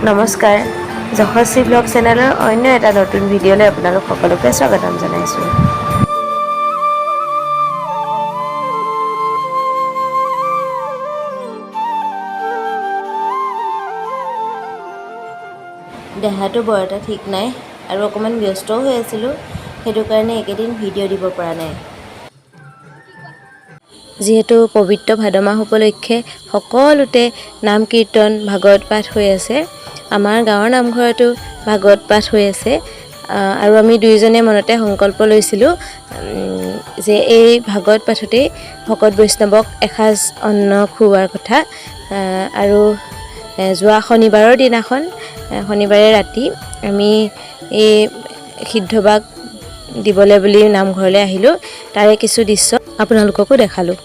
নমস্কাৰ, যশস্বী ব্লগ চেনেলৰ অন্য এটা নতুন ভিডিঅ'লৈ আপোনালোক সকলোকে স্বাগতম জনাইছোঁ। দেহাটো বৰ এটা ঠিক নাই আৰু অকণমান ব্যস্তও হৈ আছিলোঁ, সেইটো কাৰণে এইকেইদিন ভিডিঅ' দিব পৰা নাই। যিহেতু পবিত্ৰ ভাদ মাহ উপলক্ষে সকলোতে নাম কীৰ্তন, ভাগৱত পাঠ হৈ আছে, আমাৰ গাঁৱৰ নামঘৰতো ভাগৱত পাঠ হৈ আছে আৰু আমি দুয়োজনে মনতে সংকল্প লৈছিলোঁ যে এই ভাগৱত পাঠতেই ভকত বৈষ্ণৱক এসাঁজ অন্ন খুওৱাৰ কথা। আৰু যোৱা শনিবাৰৰ দিনাখন, শনিবাৰে ৰাতি আমি এই সিদ্ধবাগ দিবলৈ বুলি নামঘৰলৈ আহিলোঁ। তাৰে কিছু দৃশ্য আপোনালোককো দেখালোঁ।